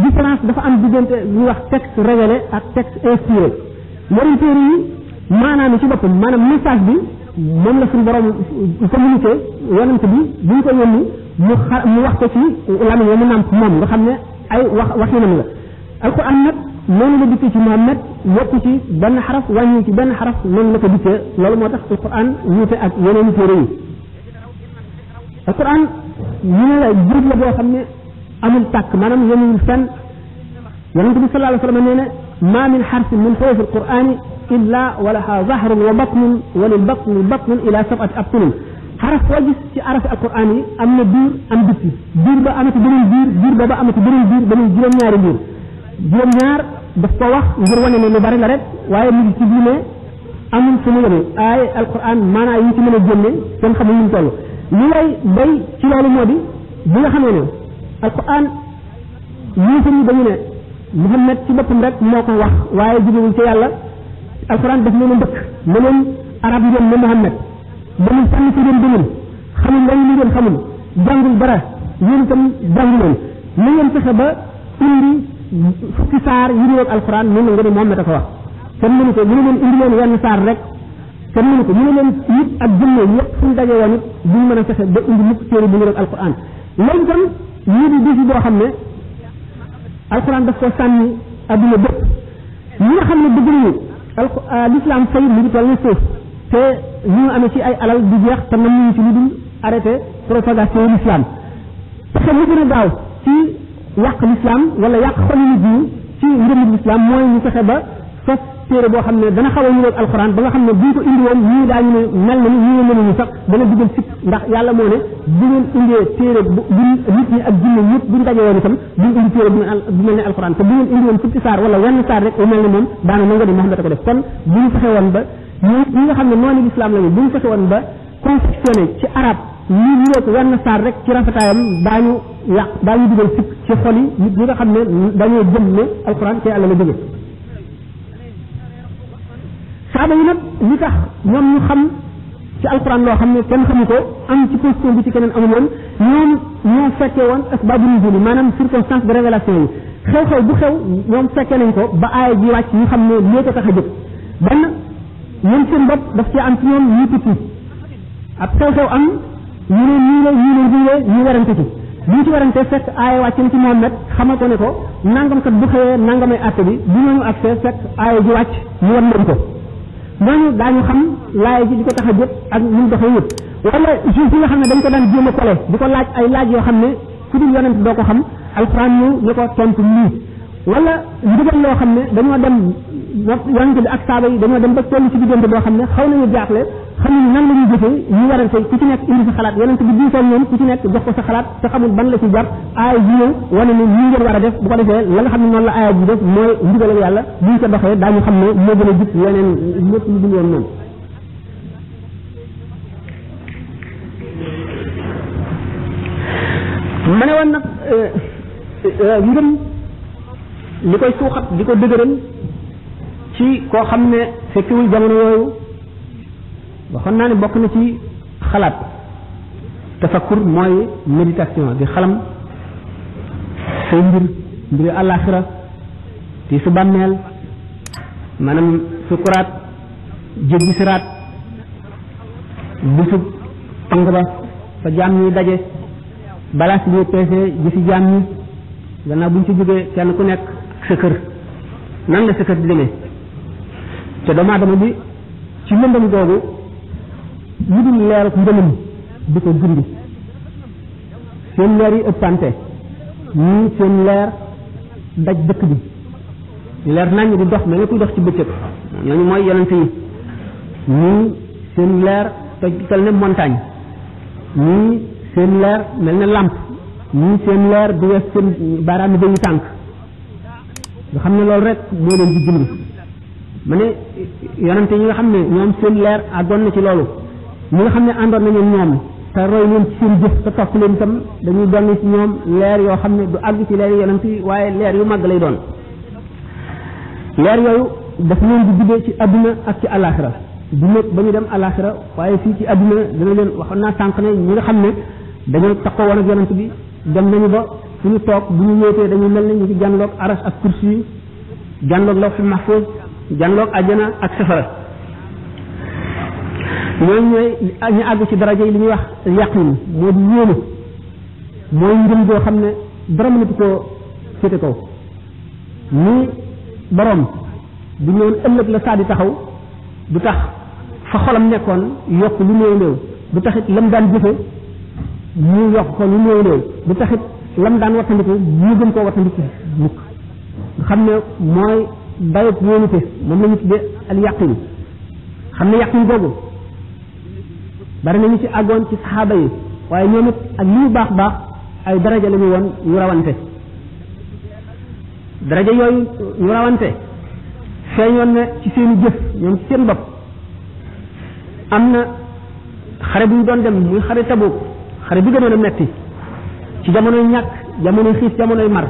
différence dafa am diggante ñu wax texte révélé ak texte inspiré yeneen téere yi maanaam ci boppam maanaam message bi moom la suñu borom communiqué yonent bi bu ñu ko yónni mu wax ko ci lamiñ mu nàmp moom nga xam ne ay waxinam la alquran nag noonu la dikkee ci Muhammad yokku ci benn xaraf wàññi ci benn xaraf noonu la ko dikkee loolu moo tax alquran wuute ak yeneen téere yi alquran ñu ne la jurut la boo xam ne amul tàkk maanaam yemuwul fenn yonent bi sallallahu alayhi wa sallam nee na ma min xarfin min xurufi alqurani illa walaha zahrun wa batnun wa lil batni batnun ila sab'ati abtunin xaraf foo gis ci arafi alquran yi am na biir am bitti biir ba amati beneen biir booba amati beneen biir ba muy juróom-ñaari biir juróom-ñaar daf ko wax ngir wane ne lu bari la rek waaye mu ngi ci biir ne amul fu mu yemee ay alquran maanaa yi ci mën a génne kenn xamul ñu toll li lay bay ci loolu moo di bi nga xamee ne alquran yéefar yi dañu ne Muhammad ci boppam rek moo ko wax waaye jógewul ci yàlla alquran daf leen a ndëkk ne leen arab ngeen ne Muhammad dañu sànni ci leen dëngul xamul lañu li ngeen xamul jàngul dara yéen itam jàngu leen na ngeen fexe ba indi fukki saar yu ñëw ak alquran noonu nga ne Muhammad a ko wax kenn mënu ko mënu leen indi leen wenn saar rek kenn mënu ko mënu leen nit ak jëmme yëpp fu ñu daje woon it duñu mën a fexe ba indi mukk téere bu ñëw ak alquran léegi tam lii di défi boo xam ne alquran daf ko sànni adduna bépp ñi nga xam ne bëgg nañu l'islam fay mu ngi toll ne suuf te ñu amee ci ay alal du jeex te nam ñu ci lu dul arrêté propagation l'islam pexe mu gën a gaaw ci yàq l'islam wala yàq xolu nit ñi ci ngëmul l'islam mooy ñu fexe ba sos téere boo xam ne dana xaw a ñëw alquran ba nga xam ne buñ ko indi woon ñii daañu ne mel na ni ñii mënuñu sax dana digal sikk ndax yàlla moo ne bu ngeen indee téere bu nit ñi ak jinne ñëpp buñ daje woon itam buñ indi téere bu mel ne alquran te bu ngeen indi woon fukki saar wala wenn saar rek mel ne moom daana nangu ne Muhammad ko def kon bu ñu fexe woon ba ñi nga xam ne noonu l'islam lañu bu ñu fexe woon ba confectionné ci arab ñi ñëw wenn saar rek ci rafetaayam daañu digal sikk ci xol yi nit ñi nga xam ne dañoo jëm ne alquran ci yàlla la jóge saaba yi nag li tax ñoom ñu xam ci alquran loo xam ne kenn xamu ko am ci position bi ci keneen amul woon ñoom ñoo fekkee woon asbaabu nuzul yi maanaam circonstance de révélation yi xew-xew bu xew ñoom fekkee nañ ko ba aaya ji wàcc ñu xam ne lii ko tax a jóg benn ñoom seen bopp daf ci am ci ñoom ñu tukki ab xew-xew am ñu ne nii la ñu werante ci bu ñu ci warante fekk aaya wàcc na ci Muhammad xamal ko ne ko nangam kat bu xëyee nangamay àtte bi bu ñooñu accès fekk aaya ji wàcc ñu wan leen ko ñooñu daañu xam laaya ji di ko tax a jóg ak ñu doxee yëpp wala juif yi nga xam ne dañ ko daan jéem a kole di ko laaj ay laaj yoo xam ne ku dul yonent doo ko xam alxuraan ñu ne ko tontu lii wala ndigal loo xam ne dañoo dem yonent bi ak saaba yi dañoo dem ba toll ci diggante boo xam ne xaw nañu jaaxle xamuñu nan la ñuy jëfee ñu warante ku ci nekk indi sa xalaat yonent bi diisal ñoom ku ci nekk jox ko sa xalaat te xamul ban la ci jar aaya ji ñëw wane ne ñii ngeen war a def bu ko defee la nga xam ne noonu la aaya ji def mooy ndigal yàlla buñ ko doxee daañu xam ne moo gën a jub yeneen lépp lu dul woon noonu ma ne woon nag ngëm li koy suuxat di ko dëgëral ci koo xam ne fekkiwul jamono yooyu waxoon naa ne bokk na ci xalaat tafakkur mooy méditation di xalam say mbiri àllaaxira ti su bàmmeel maanaam sukuraat jéggi siraat bisub pang ba fa jaam ñuy daje balaa si ñuy peese ji si jaam ñi gannaaw buñ ci jógee kenn ku nekk sa kër nan la sa kër di demee te doomu aadama bi ci lëndëm googu lu dul leer ngënëm di ko gundi seen leer yi ëppante ñii seen leer daj dëkk bi leer nañ di dox mel ni kuy dox ci bëccëg ñooñu mooy yonent yi ñii seen leer tojtal ne montagne ñii seen leer mel ne lampe ñii seen leer du wees seen baaraam yi dañu tànk nga xam ne loolu rek moo leen di gindi ma ne yonent yi nga xam ne ñoom seen leer àggoon na ci loolu ñi nga xam ne àndoon nañu ñoom te roy leen ci seen jëf te topp leen itam dañuy doon ci ñoom leer yoo xam ne du àgg ci leer yonent yi waaye leer yu màgg lay doon leer yooyu daf leen di guddee ci adduna ak ci alaxira du nekk ba ñu dem alaxira waaye fii ci adduna dana leen waxoon naa sànq ne ñi nga xam ne dañoo taxaw woon ak yonent bi dem nañu ba fu ñu toog bu ñu wéetee dañuy mel ne ñu ngi jànloog aras ak kursi yi jànloog lawhul mahfuz jànloog ajjana ak safara ñooy ñu àgg ci daraja yi li ñuy wax yaqin moo di yéene mooy ngëm boo xam ne dara mënatu koo féete kaw ni borom bu ñëwoon ëllëg la saa di taxaw du tax fa xolam nekkoon yokk lu néew néew du taxit lam daan jëfe ñu yokk ko lu néew néew du taxit lam daan wattandiku ñu gën koo wattandiku mukk nga xam ne mooy dayot wóolute moom la ñu tuddee al yaqin xam ne yaqin googu bari nañu ci àggoon ci saxaaba yi waaye ñoom it ak li ñu baax baax ay daraja la ñu woon yu rawante daraja yooyu yu rawante feeñoon ne ci seeni jëf ñoom ci seen bopp am na xare bu ñu doon dem muy xare Tabuk xare bi gënoon a metti ci jamonoy ñàkk jamonoy xiif jamonoy mar